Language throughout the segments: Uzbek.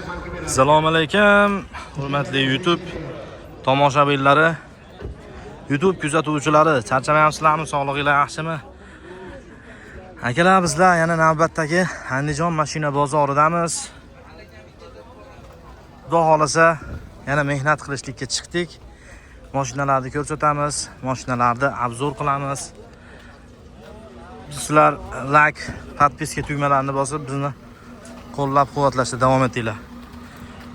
Assalomu alaykum, hurmatli YouTube tomoshabinlari, YouTube kuzatuvchilari, charchamayapsizlarmi? Sog'lig'inglar yaxshimi? Akalar, bizlar yana navbatdagi Andijon mashina bozoridamiz. Xudo xolasa, yana mehnat qilishlikka chiqdik. Mashinalarni ko'rsatamiz, mashinalarni обзор qilamiz. Sizlar like, подписка tugmalarini bosib bizni qo'llab-quvvatlashda davom etinglar.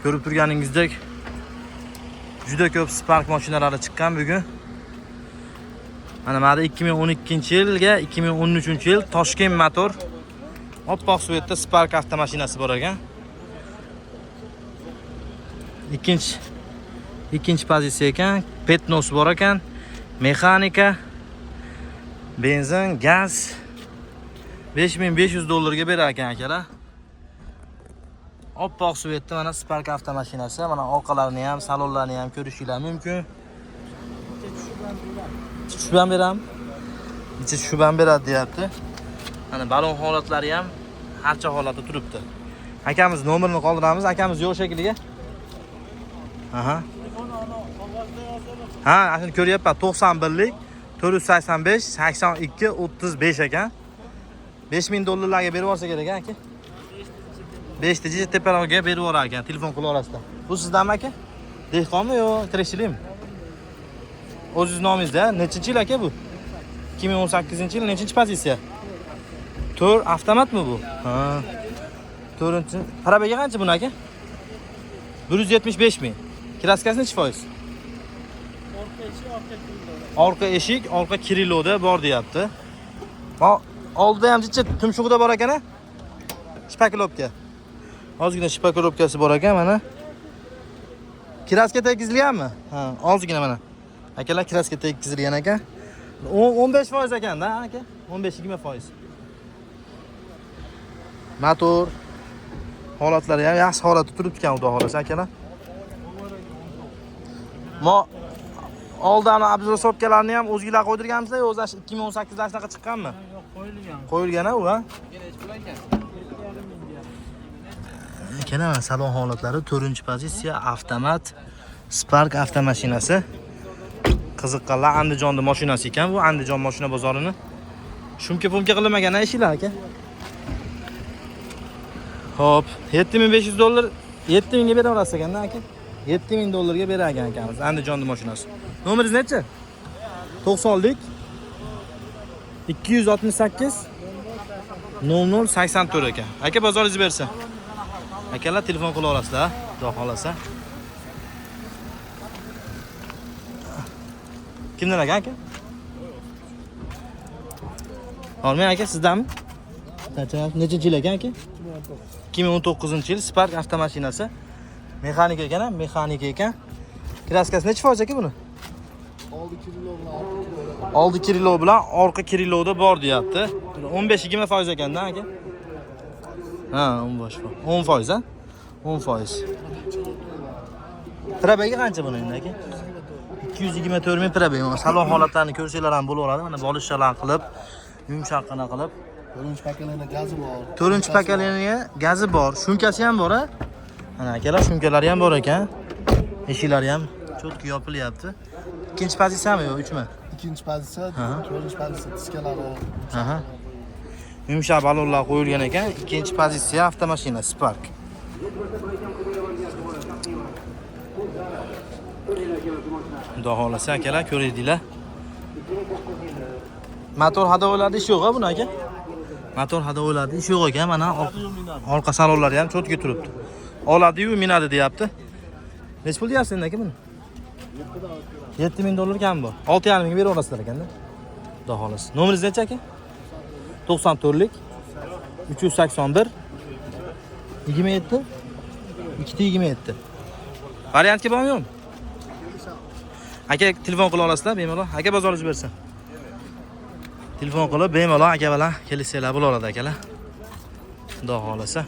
Ko'rib turganingizdek, juda ko'p Spark mashinalari chiqqan bugun. Mana 2012-yilga 2013-yil Toshkent motor oppoq цвет da Spark avtomashinasi bor ekan. Ikkinchi pozitsiya ekan, пятно si bor ekan, mexanika, benzin, gaz 5500 dollarga berar ekan akalar. Oppoq цвет da mana Spark avtomashinasi, mana orqalarini ham, salonlarini ham ko'rishinglar mumkin. Tushib ham beramiz. Ichi tushib ham beradi deyapti. Mana balon holatlari ham harcha holatda turibdi. Akamiz nomerini qoldiramiz. Akamiz yo'q shekilli. Aha. Ha, shuni ko'ryapman. 91lik 485 82 35 ekan. 5000 dollarlarga berib yuborsa kerak aka. 5 ta teparoqga berib yuborar ekan, telefon qila olasizlar. Bu sizdanmi aka? Dehqonmi yo tirikchilikmi? O'zingiz nomingizda, nechinchi yil aka bu? 2018-yil nechinchi pozitsiya? 4 avtomatmi bu? Ha. 4-chi. Пробег i qancha buni aka? 175 ming. Краска si nechi foiz? Orqa eshik, orqa крыло da bor deyapti. Oldida ham jicha tumshug'ida bor ekan a? Шпаклёвка. Ozgina шпаклёвка si bor ekan mana. Краска tekizilganmi? Ha, ozgina mana. Akalar, краска tekizilgan ekan. 15% ekanda aka. 15-20%. Motor holatlari ham yaxshi holatda turibdi ekan, xudo xohlasa akalar. Mo oldani обрисовка larni ham o'zinglar qo'ydirganmisizlar yo o'zi 2018 da shunaqa chiqqanmi? Yo'q, qo'yilgan. Qo'yilgan u ha? Nechi pul ekan? Akalar, mana salon holatlari, 4-pozitsiya, avtomat Spark avtomashinasi. Qiziqqanlar, Andijonni mashinasi ekan bu, Andijon mashina bozorini. Шумка pumka qilinmagan eshiklar aka. Xo'p, 7500 dollar, 7000 ga bera olasiz ekanda aka. 7000 dollarga berar ekan akamiz Andijonni mashinasi. Nomeringiz necha? 90lik 268 00 84 ekan. Aka, bozoringizni bersin. Akalar, telefon qila olasizlar, xudo xolasa. Kimdan ekan aka? Olmang aka, sizdanmi? Nechinchi yil ekan aka? 2019-yil Spark avtomashinasi. Mexanika ekan, ha? Mexanika ekan. Краска si nechi foiz aka buni? Oldi крыло bilan orqa Oldi крыло bilan orqa крыло da bor deyapti. 15-20 foiz ekanda aka. Ha, 15 foiz. 10 foiz ha? 10 foiz. Пробег i qancha buni endi aka? 224 ming пробег. Salon holatlarini ko'rsanglar ham bo'laveradi. Mana bolishchalar qilib, yumshoqqina qilib. To'rtinchi поколение gazi bor. To'rtinchi поколение gazi bor. Шумка si ham bor a? Mana akalar, шумка lari ham bor ekan. Eshiklari ham чётко yopilyapti. Ikkinchi pozitsiyami yo uchmi? Ikkinchi pozitsiya, to'rtinchi pozitsiya diskalari. Aha. Yumshoq balonlar qo'yilgan ekan. Ikkinchi pozitsiya avtomashina Spark. Xudo xolasa akalar, ko'rdinglar. Motor ходовой larda ish yo'q ha buni aka? Motor ходовой larda ish yo'q ekan. Mana orqa salonlari ham чётко turibdi. Oladi-yu minadi deyapti. Nechi pul deyapsiz endi aka buni? 7000 dollar kam bu. 6,5 mingga berib olasizlar ekanda. Xudo xolasa. Nomeringiz necha aka? 94lik 381 27 227. Variantga bormi yo'qmi? Aka, telefon qila olasizlar bemalol. Aka, bozoringiz bersin. Telefon qilib bemalol aka bilan kelishsanglar bo'laveradi akalar. Xudo xolasa.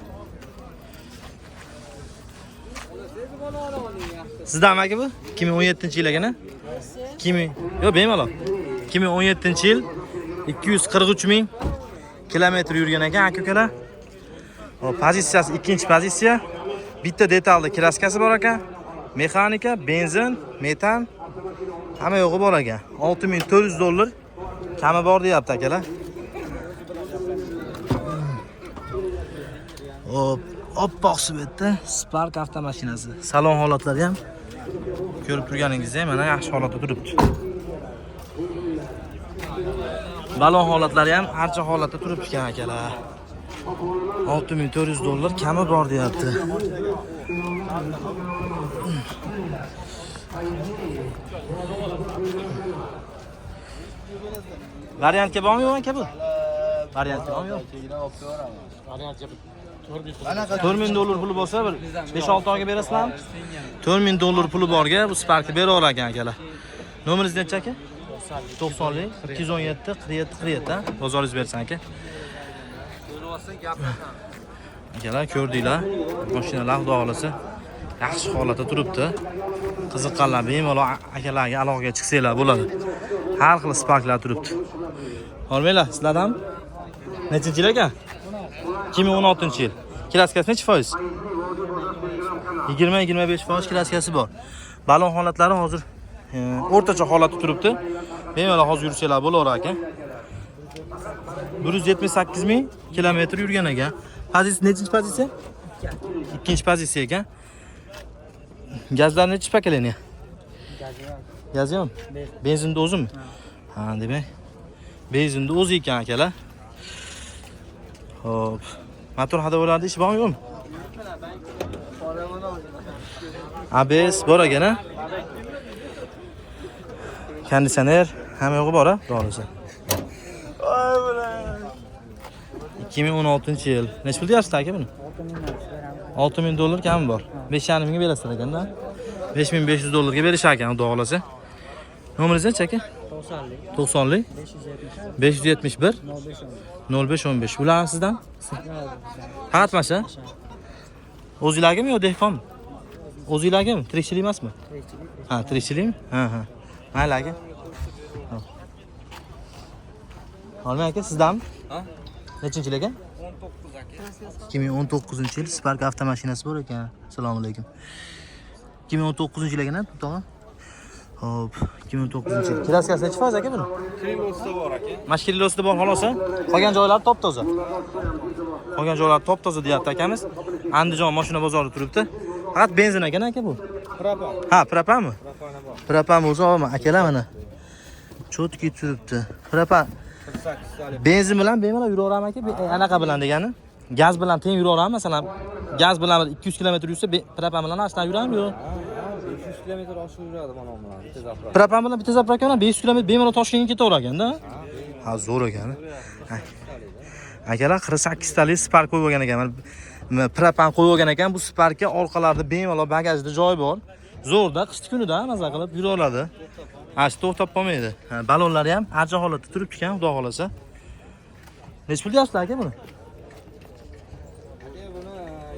Sizdanmi aka bu? 2017-yil ekan a? 2000 yo'q, bemalol. 2017-yil 243 ming kilometr yurgan ekan aka ukalar. Hop, pozitsiyasi ikkinchi pozitsiya. Bitta detalda краска si bor ekan. Mexanika, benzin, metan, hamma yo'g'i bor ekan. 6400 dollar kami bor deyapti, akalar. Hop, oppoq цвет da Spark avtomashinasi. Salon holatlari ham ko'rib turganingizdek mana yaxshi holatda turibdi. Balon holatlari ham archa holatda turibdi ekan, akalar. 6400 dollar kami bor deyapti. Variantga bormi yo'q aka bu? Variantga bormi yo'q? 4000 dollar puli bo'lsa, bir 5-6 oyga berasizlarmi? 4000 dollar puli borga bu Sparkni beraverar ekan, akalar. Nomeringiz necha, aka? 90lik 217 47 47, ha? Bozoringiz bersin, aka. Akalar, ko'rdinglar. Mashinalar xudo xolasa yaxshi holatda turibdi. Qiziqqanlar bemalol akalarga aloqaga chiqsanglar bo'ladi. Har xil Sparklar turibdi. Hormanglar, sizlardan nechinchi yil aka? 2016-yil. Краска si nechi foiz? 20-25% краска si bor. Balon holatlari hozir o'rtacha holatda turibdi. Bemalol hozir yursanglar bo'laverar, aka. 178 ming kilometr yurgan ekan. Pozitsiya nechinchi pozitsiya? Ikkinchi pozitsiya ekan. Gazlar nechi поколение? Gazi yo'q. Benzinda o'zimi? Ha, demak, benzinda o'zi ekan, akalar. Xo'p. Motor ходовой ishi bormi, yo'qmi? ABS bor ekan, ha? Konditsioner hamma yo'g'i bor, ha? To'g'risi. 2016-yil. Necha pul deyapsiz, aka, buni? 6000 dollar kami bor. 5,5 mingga berasizlar ekanda. 5500 dollarga berishar ekan, xudo xolasa. Nomeringiz necha, aka? 90lik 571 05 15. Ular sizdan? Faqat mana shu? O'zinglargami yo dehqonmi? O'zinglargami? Tirikchilik emasmi? Ha, tirikchilikmi? Ha. Mayli, aka. Ha. Olmay aka, sizdanmi? Ha? Nechinchi yil aka? 19 aka. 2019-yil Spark avtomashinasi bor ekan. Assalomu alaykum. 2019-yil ekan, tog'a? Xo'p, 2019-yil. Краска si nechi foiz, aka, buni? Крыло si bor, aka. Mana shu крыло sida bor xolos, a? Qolgan joylari top-toza. Qolgan joylari top-toza deyapti akamiz. Andijon mashina bozorida turibdi. Faqat benzin ekan, aka, bu. Propan. Ha, propanmi? Propani bor. Propan bo'lsa olma, akalar, mana. Чётко turibdi. Propan 48 talik. Benzin bilan bemalol yuraverami, aka? Anaqa bilan degani? Gaz bilan teng yuraverami, masalan? Gaz bilan bir 200 kilometr yursa, propan bilan ashtan yuradimi yo'q? Ha, 500 kilometr oshib yuradi mana bu bilan. Bitta заправка. Propan bilan bitta заправка bilan 500 kilometr bemalol Toshkentga ketaverar ekanda. Ha, zo'r ekan. Ha. Akalar, 48 talik Spark qo'yib olgan ekan. Mana propan qo'yib olgan ekan. Bu Sparkka orqalarida bemalol bagajda joy bor. Zo'rda, qishki kunida maza qilib yuraveradi. Ha, shu to'xtab qolmaydi. Ha, balonlari ham archa holatda turibdi ekan, xudo xolasa. Necha pul deyapsizlar, aka, buni? Aka, buni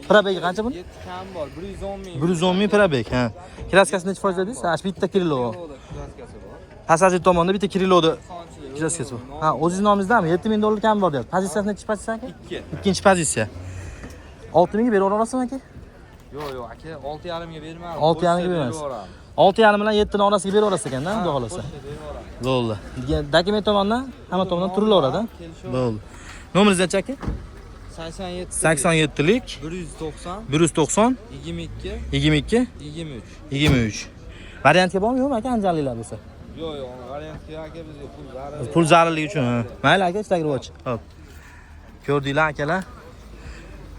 Пробег i qancha buni? 7 kam bor. 110 ming. 110 ming пробег, ha. Краска si necha foiz dedingiz? Ha, shu bitta крыло. Краска si bor. Passajir tomonda bitta крыло da Sonchilik. краска si bor. Ha, o'zingiz nomingizdami? 7000 dollar kam bor deyapti. Pozitsiyasi nechi pozitsiya, aka? 2. Ikkinchi pozitsiya. 6000 ga bera olasizmi, aka? Yo'q, yo'q, aka, 6,5 ga bermayman. 6,5 ga bermaysiz. 6,5 bilan 7 ni orasiga bera olasiz ekanda, xudo xolasa. Bo'ldi. Dokument tomondan, hamma tomondan turilaveradi. Bo'ldi. Nomeringiz necha, aka? 87 87lik 190 190 22 22 23. 23. Variantga bormi yo'qmi, aka, andijonliklar bo'lsa? Yo'q, yo'q, variantga aka, bizga pul zarur. Pul zarurligi uchun. Ha. Mayli, aka, ishlak rivoj. Xo'p. Ko'rdinglar, akalar.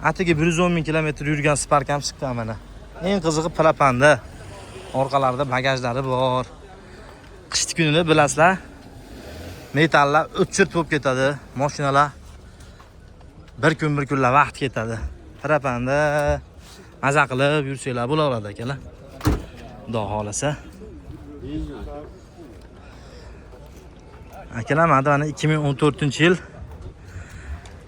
Atigi 110 ming kilometr yurgan Spark ham chiqdi mana. Eng qizig'i propanda. Orqalarida bagajlari bor. Qishki kunida bilasizlar, metallar o'chirt bo'lib ketadi, mashinalar bir kun bir kunlar vaqt ketadi. Propanda maza qilib yursanglar bo'laveradi, akalar. Xudo xolasa. Akalar, mana 2014-yil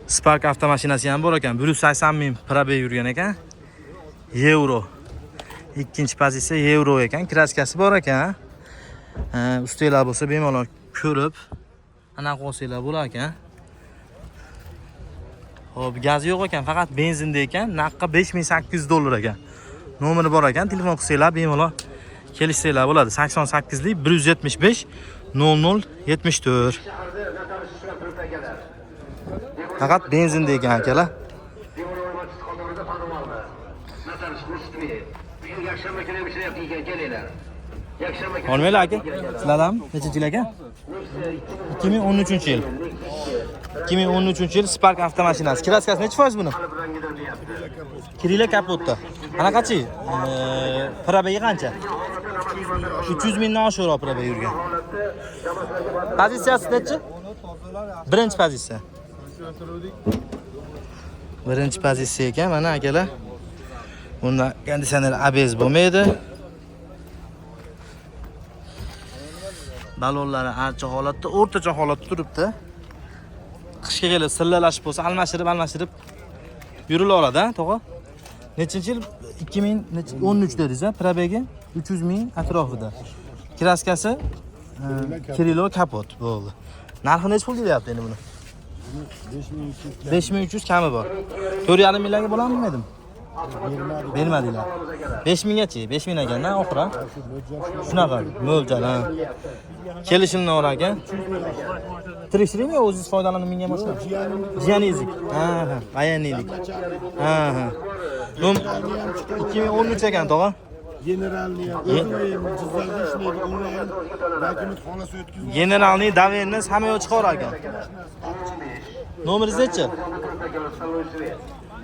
Spark avtomashinasi ham bor ekan. 180 ming пробег yurgan ekan. Yevro. Ikkinchi pozitsiya yevro ekan. Краска si bor ekan. Ha, ustinglar bo'lsa bemalol ko'rib anaqa olsanglar bo'lar ekan. Xo'p, gazi yo'q ekan, faqat benzinda ekan. Narxi 5800 dollar ekan. Nomeri bor ekan, telefon qilsanglar bemalol kelishsanglar bo'ladi. 88lik 175 00 74. Faqat benzinda ekan akalar. Olmanglar aka. Sizlardanmi? Nechinchi yil aka? 2013-yil. 2013-yil Spark avtomashinasi. Kraskasi nechi foiz buni? Kirila kapotda. Qanaqachi? Probegi qancha? 300 mingdan oshiqroq probeg yurgan. Pozitsiyasi nechi? Birinchi pozitsiya. Birinchi pozitsiya ekan mana akalar. Bunda konditsioner ABS bo'lmaydi. Balonlari archa holatda, o'rtacha holatda turibdi. Qishga kelib sillalashib bo'lsa, almashtirib yurilaveradi, ha, tog'a? Nechinchi yil? 2013 dedingiz, ha? Probegi 300 ming atrofida. Kraskasi Kirilo kapot bo'ldi. Narxi nechi pul deyapti endi buni? 5300 kami bor. 4,5 millionga bo'ladimi bilmadim. Bermadinglar. 5000 gachi, 5000 ekan-da oxiri. Shunaqa mo'ljal, ha. Kelishimdan olar ekan. Tirikchilikmi yo o'zingiz foydalanib mingan mashina? Jiyaningizik. Ha, ha, bayaniylik. Ha, ha. Nom 2013 ekan tog'a. Generalni ham, o'zim Jizzaxda ishlaydi, onlayn dokument xonasi o'tkazib. Generalniy доверенность hamma yoq chiqar ekan. Nomeringiz nechi?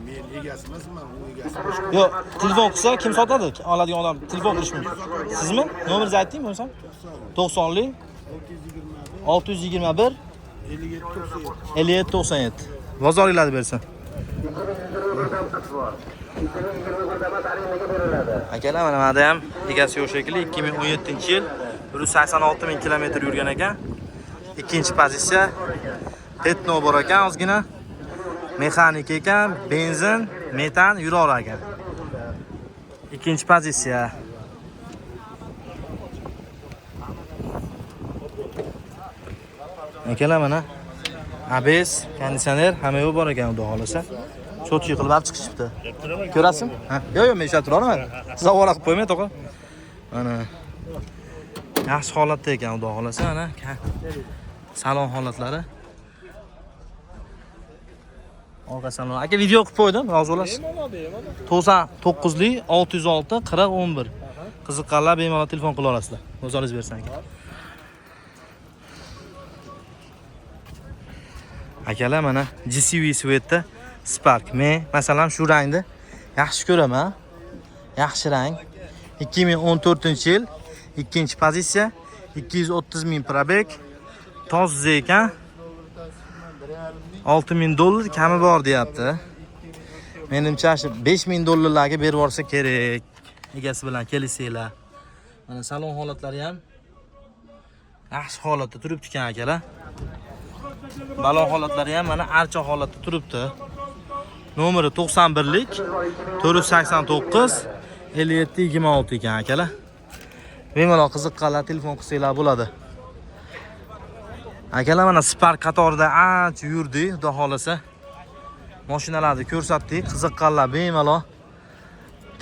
Men egasi emasman, u egasi. Yo'q, telefon qilsa kim sotadi? Oladigan odam telefon qilish mumkin. Sizmi? Nomeringizni ayting bo'lsam. 90lik 621 57 97. 57 97. Bozoringlarni bersin. Akalar, mana bu ham egasi yo'q shekilli 2017-yil 186 ming kilometr yurgan ekan. Ikkinchi pozitsiya. Petno bor ekan ozgina. Mexanik ekan, benzin, metan yuraver ekan. Ikkinchi pozitsiya. Akalar mana ABS, konditsioner hamma yo'q bor ekan, xudo xolasa. Cho'tki qilib olib chiqishibdi. Ko'rasizmi? Ha, yo'q, yo'q, men ushlab tura olaman. Siz ovora qilib qo'ymang, tog'a. Mana yaxshi holatda ekan, xudo xolasa, mana salon holatlari. Orqa salon. Aka video qilib qo'ydim, rozi bo'lasiz. 99lik 606 40 11. Qiziqqanlar bemalol telefon qila olasizlar. O'zingiz bersin aka. Akalar mana GCV svetda Spark. Men masalan shu rangni yaxshi ko'raman. Yaxshi rang. 2014-yil, ikkinchi pozitsiya, 230 ming probeg. Toza ekan. 6000 dollar kami bor deyapti. Menimcha shu 5000 dollarlarga berib yuborsa kerak. Egasi bilan kelishsanglar. Mana salon holatlari ham yaxshi holatda turibdi ekan akalar. Balon holatlari ham mana archa holatda turibdi. Nomeri 91lik 489 57 26 ekan akalar. Bemalol qiziqqanlar telefon qilsanglar bo'ladi. Akalar mana Spark qatorida ancha yurdik, xudo xolasa. Mashinalarni ko'rsatdik, qiziqqanlar bemalol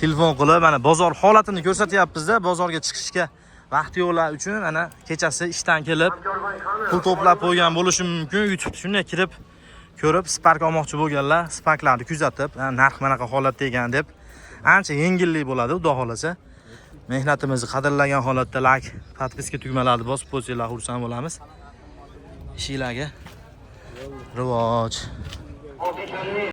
telefon qilib, mana bozor holatini ko'rsatyapmiz-da, bozorga chiqishga vaqti yo'qlar uchun mana kechasi ishdan kelib pul to'plab qo'ygan bo'lishi mumkin. YouTube shunday kirib ko'rib Spark olmoqchi bo'lganlar Sparklarni kuzatib, narx manaqa holatda ekan deb ancha yengillik bo'ladi, xudo xolasa. Mehnatimizni qadrlagan holatda like, podpiska tugmalarini bosib qo'ysanglar xursand bo'lamiz. Ishinglarga rivoj.